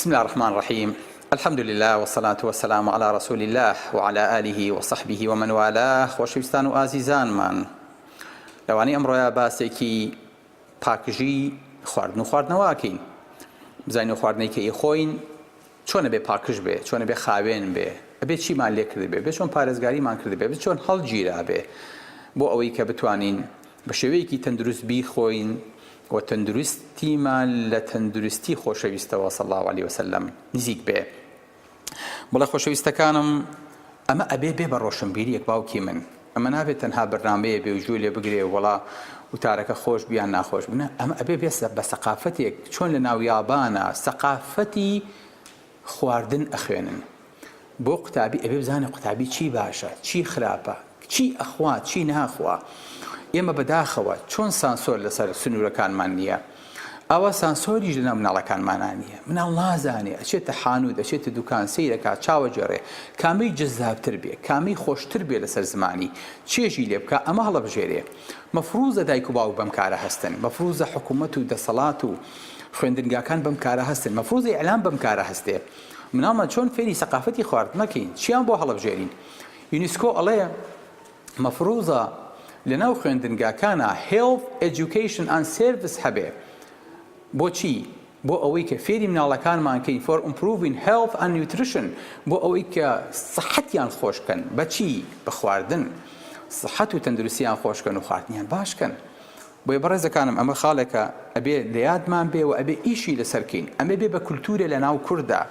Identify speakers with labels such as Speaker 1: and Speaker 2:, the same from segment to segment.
Speaker 1: بسم اللە الرحمن الرحیم الحمد للە والصلاة والسلام علی رسول اللە وعلی آله وصحبه ومن والاه خۆشەویستان و ئازیزانمان لەوانەی ئەمڕۆیا باسێکی پاکژی خواردن و خواردنەوە ئەکەین بزانین و خواردنەی کە ئیخۆین چۆن ئەبێ پاکژ بێ چۆن ئەبێ خاوێن بێ ئەبێ چیمان لێ کردبێ بێ چۆن پارێزگاریمان کردبێ بێ چۆن هەڵگیرابێ بۆ ئەوەی کە بتوانین بە شێوەیەکی تەندروست بیخۆین و تەندروستیمان لە تەندروستی خۆشەویستەوە صلی اللە علیە وسلم نزیک بێ بەڵێ خۆشەویستەکانم ئەمە ئەبێ بێ بە ڕۆشنبیریەک باوکی من ئەمە نابێت تەنها بەرنامەیە بێ و گوێ لێ بگرێ وەڵا وتارەکە خۆش بی یان ناخۆش بی نا ئەمە ئەبێ بێ بە سەقافەتێک چۆن لە ناو یابانا سەقافەتی خواردن ئەخوێنن بۆ قوتابی ئەبێ بزانێ قوتابی چی باشە چی خراپە چی ئەخوا چی ناخوا ئێمە بەداخەوە چۆن سانسۆر لەسەر سنوورەکانمان نییە ئاوا سانسۆریش لەناو مناڵەکانمانا نییە مناڵ نازانێ ئەچێتە حانوت ئەچێتە دوکان سەیرەکا چاوەگێڕێ کامەی جەزابتر بێ کامەی خۆشتر بێ لەسەر زمانی چێژی لێ بکا ئەمە هەڵەبژێرێ مەفروزە دایک و باوک بەم کارە هەستن مەفروزە حکومەت و دەسەڵات و خوێندنگاکان بەم کارە هەستن مەفروزە ئیعلام بەم کارە هەستێ مناڵمان چۆن فێری سەقافەتی خواردنەکەین چیان بۆ هەڵەبژێرین یونیسکۆ ئەڵێ مەفروزە لەناو خوێندنگاکانا Health Education and Service هەبێ بۆچی؟ بۆ ئەوەی کە فێری مناڵەکانمان کەین for improving health and nutrition بۆ ئەوەی کە سەحەتیان خۆش کەن بەچی؟ بە خواردن سەحەت و تەندروستیان خۆش کەن و خواردنیان باش کەن بۆیە بەڕێزەکانم ئەمە خاڵێکە ئەبێ لە یادمان بێ و ئەبێ ئیشی لەسەر کەین ئەمە بێ بە کولتورێ لە ناو کوردا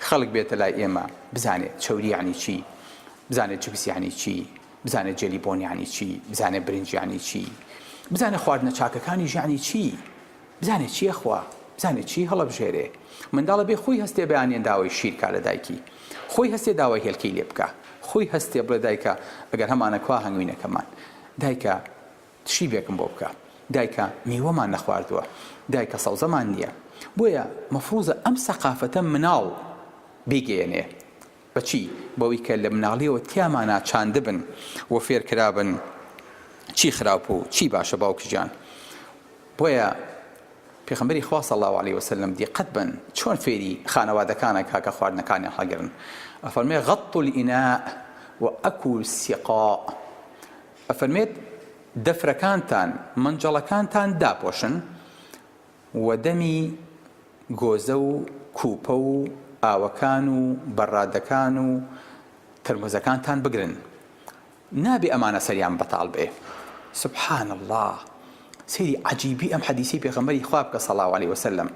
Speaker 1: خەڵک بێتە لای ئێمە بزانێ چەوری یەعنی چی بزانێ چپس یانی چی، بزانێ جێلی بۆن یانی چی، بزانێ برنج یانی چی، بزانێ خواردنە چاکەکانیش یانی چی، بزانێ چی ئەخوا، بزانێ چی هەڵەبژێرێ. منداڵ ئەبێ خۆی هەستێ بەیانیان داوای شیر کا لە دایکی، خۆی هەستێ داوای هێلکەی لێ بکا، خۆی هەستێ بڵێ دایکە ئەگەر هەمانە کوا هەنگوینەکەمان، دایکە شیبێکم بۆ بکە، دایکە میوەمان نەخواردووە، دایکە سەوزەمان نییە. بۆیە مەفروزە ئەم سەقافەتە مناڵ بیگەیەنێ. بە چی؟ بەوەی کە لە مناڵیەوە تیامانا چاندبن و فێرکرابن چی خراپ و چی باشە باوک گیان. بۆیە پێخەمبەری خوا صلی اللە علیە وسلم دیقەت بەن چۆن فێری خانەوادەکان ئەکا کە خواردنەکانیان هەڵگرن ئەفەرمێ غطوا الاناء واکوا السقاء ئەفەرمێت دەفرەکانتان مەنجەڵەکانتان داپۆشن و دەمی گۆزە و کوپە و ئاوەکان و بەڕادەکان و تەرموزەکانتان بگرن نابێ ئەمانە سەریان بەتاڵ بێ سبحان اللە سەیری عەجیبی ئەم حەدیسەی پێغەمبەری خوا بکە صلی اللە علیه وسلم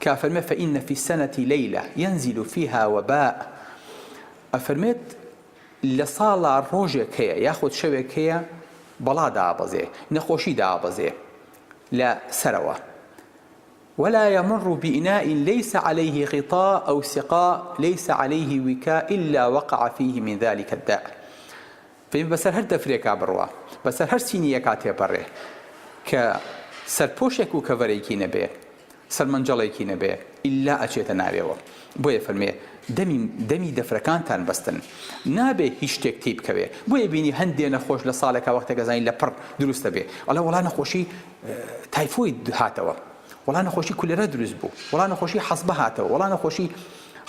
Speaker 1: کە ئەفەرمێ فإن فی السنة لیلە ینزل فیها وباء ئەفەرمێت لە ساڵا ڕۆژێک هەیە یاخود شەوێک هەیە بەڵا دابەزێ نەخۆشی دابەزێ لە سەرەوە ولا يمر بإناء ليس عليه غطاء أو سقاء ليس عليه وكاء إلا وقع فيه من ذلك الداء فەرمی بەسەر هەر دەفرێکا بڕوا بەسەر هەر سینیەکا تێپەڕێ کە سەرپۆشێک و کەڤەرێکی نەبێ سەرمەنجەڵێکی نەبێ ئیلا ئەچێتە ناوێوە بۆیە فەرمێ دەمی دەمی دەفرەکانتان بەستن نابێ هیچ شتێک تێی بکەوێ بۆیە بینی هەندێ نەخۆش لە ساڵێکا وەختێک ئەزانی لە پڕ دروستە بێ ئەڵێ وەڵا نەخۆشی تایفۆید هاتەوە وەڵا نەخۆشی کولێرا دروست بوو وەڵا نەخۆشی حەسبە هاتەوە وەڵا نەخۆشی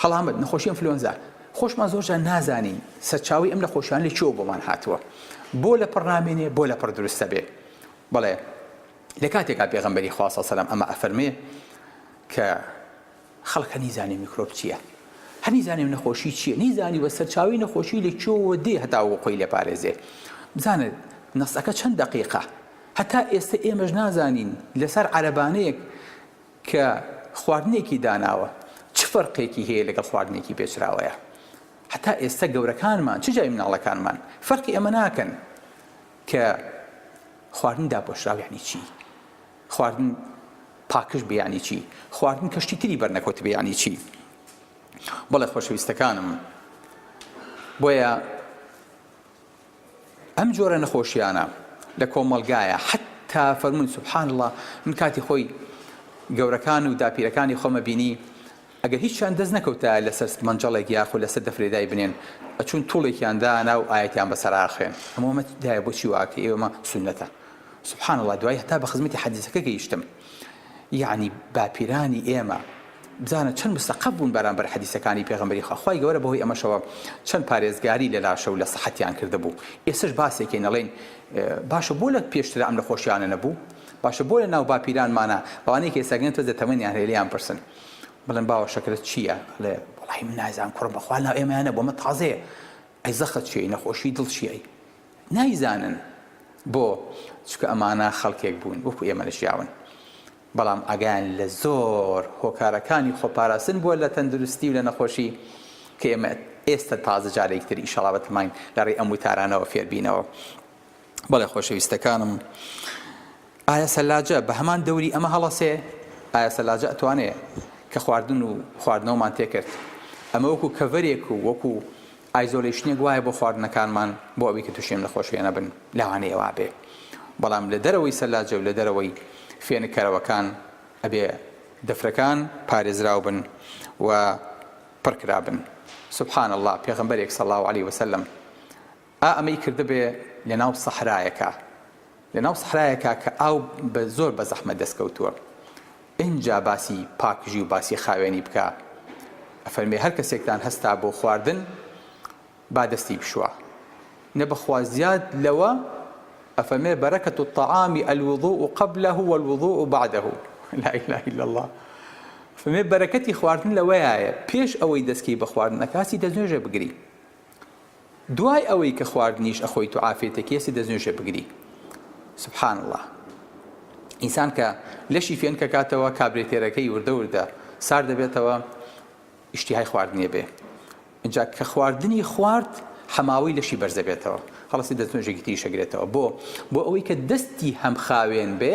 Speaker 1: هەڵامەت نەخۆشی ئەنفلۆنزا خۆشمان زۆر جار نازانین سەرچاوەی ئەم نەخۆشیانە لە کوێوە بۆمان هاتووە بۆ لە پڕ نامێنێ بۆ لە پڕ دروستە بێ بەڵێ لە کاتێکا پێغەمبەری خوا صلی سەلام ئەمە ئەفەرمێ کە خەڵک هەر نیزانێ میکرۆب چییە هەر نیزانێ نەخۆشی چییە نیزانی وە سەرچاوی نەخۆشی لە کوێوە دێ هەتاوەکو خۆی لێ پارێزێ بزانە نەسەکە چەند دەقیقە هەتا ئێستە ئێمەش نازانین لەسەر عەرەبانەیەک کە خواردنێکی داناوە چ فەرقێکی هەیە لەگەڵ خواردنێکی پێچراوەیە هەتا ئێستە گەورەکانمان چ جای مناڵەکانمان فەرقی ئەمە ناکەن کە خواردن داپۆشراو یعنی چی خواردن پاکژ بێ یعنی چی خواردن کەشتی تری بەرنەکەوت بێ یعنی چی بەڵێ خۆشەویستەکانم بۆیە ئەم جۆرە نەخۆشیانە لە کۆمەڵگایە حەتتا فەرموون سبحان اللە من کاتی خۆی گەورەکان و داپیرەکانی خۆمە بینی ئەگەر هیچیان دەست نەکەوتایە لەسەر مەنجەڵێک یاخود لەسەر دەفرێ دای بنێن ئەچوون توڵێکیان دانا و ئایەتیان بەسەرا خوێن هەموو ئەمە دایە بۆچی واکەی ئێوەمە سوننەتە سبحان اللە دوایی هەتا بە خزمەتی حەدیسەکە گەیشتم یعنی باپیرانی ئێمە. بزانە چەند مسەقەف بوون بەرامبەر حەدیسەکانی پێغەمبەری خوا خوای گەورە بەهۆی ئەمەشەوە چەند پارێزگاری لە لاشە و لە سەحەتیان کردبوو ئێستەش باسێکەین ئەڵێین باشە بۆ لە پێشترا ئەم نەخۆشیانە نەبوو باشە بۆ لە ناو باپیرانمانە ئەوانەی کە ئێستا گەن تۆزێ تەمەنیان هەیە لێیان پرسن بڵێن باوە شەکرە چییە ئەڵێ وەڵی من نازانم کوڕم بەخوا ناو ئێمەیان نەبوو ئەمە تازەیە ئەی زەخت چییە نەخۆشی دڵ چییە نایزانن بۆ چونکە ئەمانە خەڵکێک بوون وەکو ئێمە نەژیاون بەڵام ئاگایان لە زۆر هۆکارەکانی خۆپاراستن بووە لە تەندروستی و لە نەخۆشی کە ئێمە ئێستا تازە جارێکی تر ئیشەڵا بەتەماین لە ڕێی ئەم وتارانەوە فێربینەوە. بەڵێ خۆشەویستەکانم ئایا سەلاجە بە هەمان دەوری ئەمە هەڵەسێ؟ ئایا سەلاجە ئەتوانێ کە خواردن و خواردنەوەمان تێکرد ئەمە وەکو cover ێک و وەکو isolation ێک وایە بۆ خواردنەکانمان بۆ ئەوەی کە تووشی ئەم نەخۆشییە نەبن؟ لەوانەیە وابێ بەڵام لە دەرەوەی سەلاجە و لە دەرەوەی فێنککەرەوەکان ئەبێ دەفرەکان پارێزراو بن و پڕکرابن سبحان اللە پێغەمبەرێک صلی اللە علیە وسلم ئا ئەمەی کردبێ لە ناو سەحرایەکا لە ناو سەحرایەکا کە ئاو بە زۆر بە زەحمەت دەست کەوتووە ئینجا باسی پاکژی و باسی خاوێنی بکا ئەفەرمێ هەر کەسێکتان هەستا بۆ خواردن با دەستی بشوا نە بەخوا زیاد لەوە ئەفەرمێ بەرەکەت الطعام الوضوء قبله والوضوء بعده لا اله الا الله فەرمێ بەرەکەتی خواردن لەوەیایە پێش ئەوەی دەستکەی بە خواردنەکە هەستی دەستنوێژێ بگری دوای ئەوەی کە خواردنیش ئەخۆیت و عافیەتەکی هەستی دەستنوێژێ بگری سبحان اللە ئینسان کە لەشی فێنکە کاتەوە کابرێتێرەکەی وردە وردە سارد دەبێتەوە ئیشتیهای خواردنیە بێ ئینجا کە خواردنی خوارد حەماوەی لەشی بەرزەبێتەوە هەڵەسی دەستنوێژێکی تریش ئەگرێتەوە بۆ بۆ ئەوەی کە دەستی هەم خاوێن بێ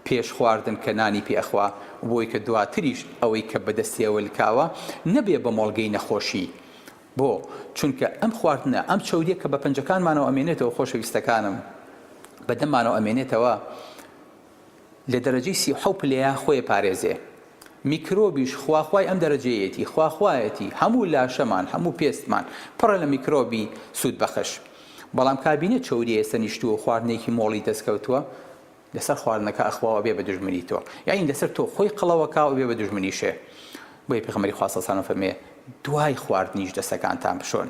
Speaker 1: پێش خواردن کە نانی پێ ئەخوا و بۆی کە دواتریش ئەوەی کە بەدەستیەوە لکاوە نەبێ بە مۆڵگەی نەخۆشی بۆ؟ چونکە ئەم خواردنە، ئەم چەوریە کە بە پەنجەکانمانەوە ئەمێنێتەوە خۆشەویستەکانم، بە دەممانەوە ئەمێنێتەوە، لە دەرەجەی 37 پلەیا خۆی پارێزێ. میکرۆبیش خواخوای ئەم دەرەجەیەتی، خواخوایەتی، هەموو لاشەمان، هەموو پێستمان پڕە لە میکرۆبی سوودبەخش. بەڵام کابینە چەوریە ئێستا نیشتووە و خواردنێکی مۆڵی دەست کەوتووە، لەسەر خواردنەکە ئەخوا و ئەبێ بە دوژمنی تۆ یەعنی لەسەر تۆ خۆی قەڵەوەکا و ئەبێ بە دوژمنیشێ بۆیە پێغەمبەری خوا صلی اللە علیه و سلم فەرمووێ دوای خواردنیش دەستەکانتان بشۆن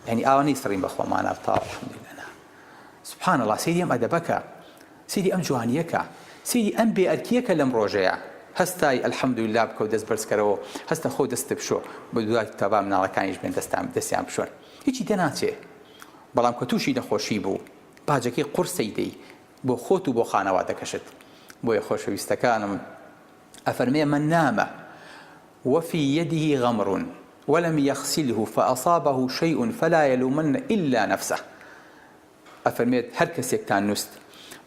Speaker 1: یعنی ئاوا نەیسڕین بە خۆمانە تاو الحمدلله نا سبحان الله سەیری ئەم ئەدەبەکە سەیری ئەم جوانیەکە سەیری ئەم بێ ئەرکیەکە لەم ڕۆژەیە هەستای الحمدلله بکە و دەست بەرزکەرەوە هەستە خۆ دەستت بشۆ بە دوای تابا مناڵەکانیش بێن دەستان دەستیان بشۆن هیچی تێناچێ بەڵام کە تووشی نەخۆشی بوو باجەکەی قورسەی دەی بۆ خۆت و بۆ خانەوادەکەشت بۆیە خۆشەویستەکانم ئەفەرمێ من نام وفی یده غمر ولم یغسله فاصابه شیء فلا یلومن الا نفسه ئەفەرمێت هەر کەسێکتان نوست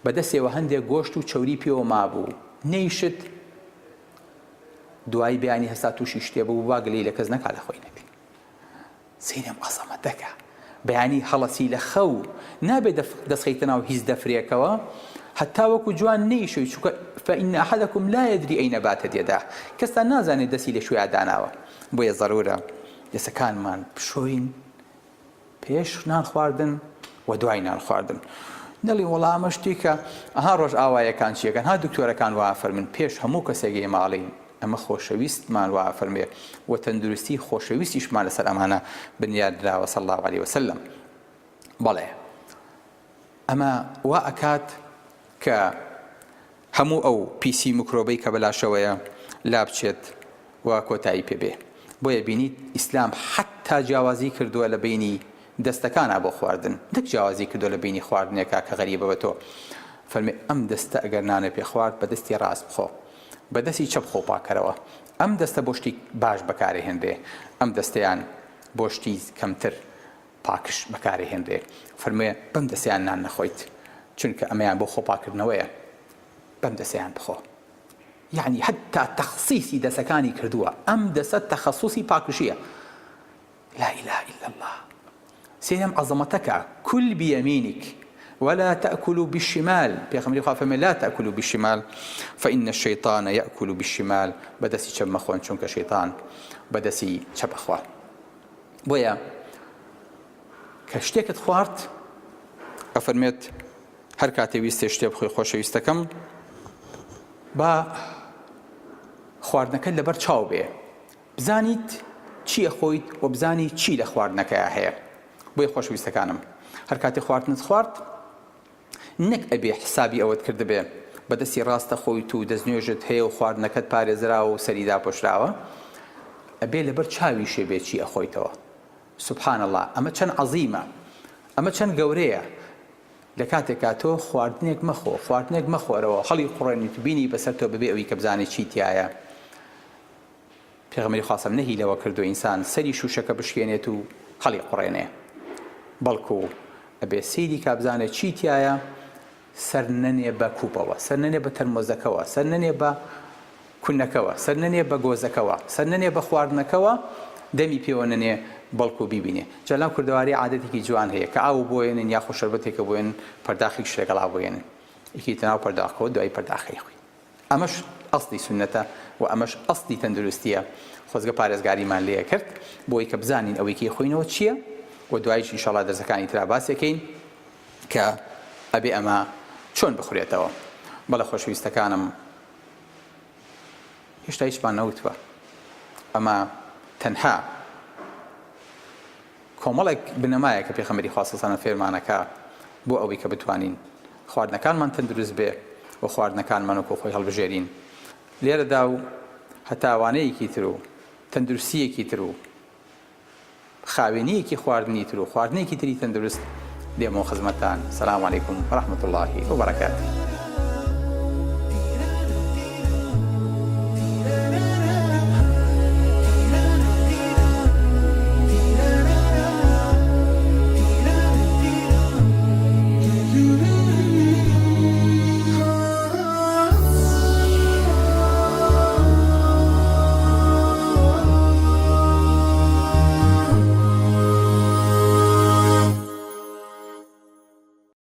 Speaker 1: بە دەسێوە هەندێک گۆشت و چەوری پێوە مابوو نەیشت دوایی بەیانی هەستا تووشی شتێ بوو با گلەی لە کەس نەکا لە خۆی نەبێ سەیری ئەم عەزەمەتە کە بەیانی هەڵەسی لە خەو نابێ دەست خەیتە ناو هیچ دەفرێکەوە هەتا وەکو جوان نەیشۆی چونکە فإن أحدكم لا يدري أين باتت يداه کەستان نازانێت دەستی لە کوێیا داناوە بۆیە زەرورە دەسەکانمان بشۆین پێش نان خواردن و دوای نان خواردن نەڵی وەڵا ئەمە شتێکە ئەها ڕۆژئاوایەکان چیەکەن ها دکتۆرەکان وا فەرمن پێش هەموو کەسێک ئێماڵین ئەمە خۆشەویستمان وا ئەفەرموێ وە تەندروستی خۆشەویستیشمان لەسەر ئەمانە بنیات نراوە صلی اللە علیە وسلم بەڵێ ئەمە وا ئەکات کە هەموو ئەو پیسی میکرۆبەی کە بەلاشەوەیە لابچێت و کۆتایی پێ بێ بۆیە بینیت ئیسلام حەتا جیاوازی کردووە لە بینی دەستەکانا بۆ خواردن نەک جیاوازی کردووە لە بینی خواردنێکا کە غەریبە بە تۆ فەرمی ئەم دەستە ئەگەر نانە پێ خوارد بە دەستی ڕاست بخۆ بە دەستی چەپ خۆ پاکەرەوە ئەم دەستە بۆ شتی باش بەکارەهێنرێ ئەم دەستەیان بۆ شتی کەمتر پاکش بەکارەهێنرێ فەرموێ بەم دەستەیان نان نەخۆیت چونکە ئەمەیان بۆ خۆپاکردنەوەیە بەم دەستەیان بخۆ یعنی حتا تەخسیسی دەسەکانی کردووە ئەم دەسە تەخەسوسی پاکژیە لا اله الا اللە سەیری ئەم عەزەمەتە کە کل بیمینک ولا تأکلوا بالشمال پێغەمبەری خوا فەرمووی لا تأکلوا بالشمال فإن الشیطان یأکل بالشمال بە دەستی چەپ مەخۆن چونکە شەیتان بە دەستی چەپ ئەخوا بۆیە کە شتێکت خوارد ئەفەرمێت هەر کاتێ ویستێ شتێ بخۆی خۆشەویستەکەم با. خواردنەکەت لەبەر چاو بێ بزانیت چی ئەخۆیت و بزانی چی لە خواردنەکەیا هەیە بۆیە خۆشەویستەکانم هەر کاتێ خواردنت خوارد نەک ئەبێ حسابی ئەوەت کردبێ بە دەستی ڕاست ئەخۆیت و دەستنوێژت هەیە و خواردنەکەت پارێزراوە و سەری داپۆشراوە ئەبێ لەبەر چاویشێ بێ چی ئەخۆیتەوە سبحان اللە ئەمە چەند عەزیمە ئەمە چەند گەورەیە لە کاتێکا تۆ خواردنێک مەخۆ خواردنێک مەخۆرەوە هەڵی قوڕێنیت و بینی بەسەر تۆ بەبێ ئەوی کە بزانێ چی تیایە پێغەمبەری خوا سەم نەهی لەوە کردووە ئینسان سەری شوشەکە بشکێنێت و هەڵی قوڕێنێ بەڵکو ئەبێ سەیری کا بزانێ چی تیایە سەر نەنێ بە کوپەوە سەر نەنێ بە تەرمۆزەکەوە سەر نەنێ بە کونەکەوە سەر نەنێ بە گۆزەکەوە سەر نەنێ بە خواردنەکەوە دەمی پێوە نەنێ بەڵکو بیبینێ جا لەم کوردەواری عادەتێکی جوان هەیە کە ئاو بۆیەنن یاخۆ شەربەتێکە بۆیەنن پەرداخێکیش لەگەڵا بۆیەنن یەکێکیتە ناو پەرداخەوە دوای پەرداخەی خۆی ئەمەش ئەسڵی سوننەتە و ئەمەش ئەسڵی تەندروستیە، خۆزگە پارێزگاریمان لێ ئەکرد بۆی کە بزانین ئەوەی کەی خۆینەوە چیە و دوایش ان شاءاللە دەرسەکانی ترا باسی ئەکەین کە ئەبێ ئەمە چۆن بخورێتەوە. بەڵێ خۆشەویستەکانم هێشتا هیچمان نەوتوە ئەمە تەنها کۆمەڵێک بنەمایە کە پێخەمبەری خوا صلی اللە علیە و سلم فێرمانەکا بۆ ئەوەی کە بتوانین خواردنەکانمان تەندروست بێ و خواردنەکانمان وەکو خۆی هەڵبژێرین لێرەدا و هەتا وانەیەکی تر و تەندروستییەکی تر و خاوێنییەکی خواردنی تر و خواردنێکی تری تەندروست دێمەوە خزمەتتان سلام علیکم و رحمة اللە و برکاته.